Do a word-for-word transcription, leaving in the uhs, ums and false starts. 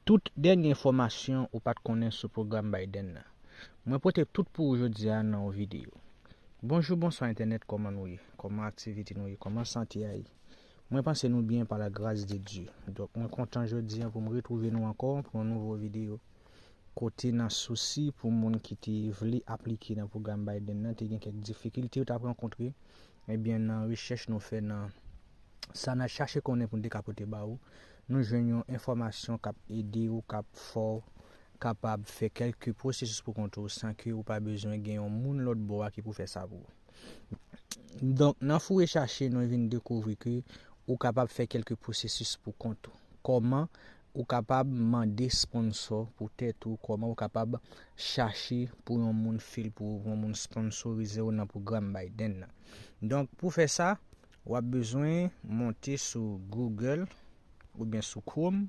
Tout dènye enfòmasyon ou pa t konnen sou pwogram Biden nan. Mwen pote tout pou ou jodi a nan yon videyo. Bonjou, bonswa entènèt, kòman nou ye? Kòman aktivite nou ye? Kòman sante a ye? Mwen panse nou byen pa la gras de Dye. Donk, mwen kontan jodi a pou m retwouve nou ankò pou yon nouvo videyo. Kote nan sousi pou moun ki te vle aplike nan pwogram Biden nan, te gen kèk difikilte yo t ap rankontre, ebyen, nan rechèch nou fè nan sa n a chache konnen pou n te ka pote ba ou, nou jwenn yon enfòmasyon k ap ede ou, k ap fè w kapab fè kèlke pwosesis pou kont ou san ke ou pa bezwen gen yon moun lòt bò a ki pou fè sa pou ou. Donk, nan foure chache, nou vin dekouvri ke ou kapab fè kèlke pwosesis pou kont ou. Kòman ou kapab mande sponsò pou tèt ou, kòman ou kapab chache pou yon moun fil pou ou, pou yon moun sponsorize ou nan pwogram Biden nan. Donk, pou fè sa, w ap bezwen monte sou Google oubyen sou Chrome,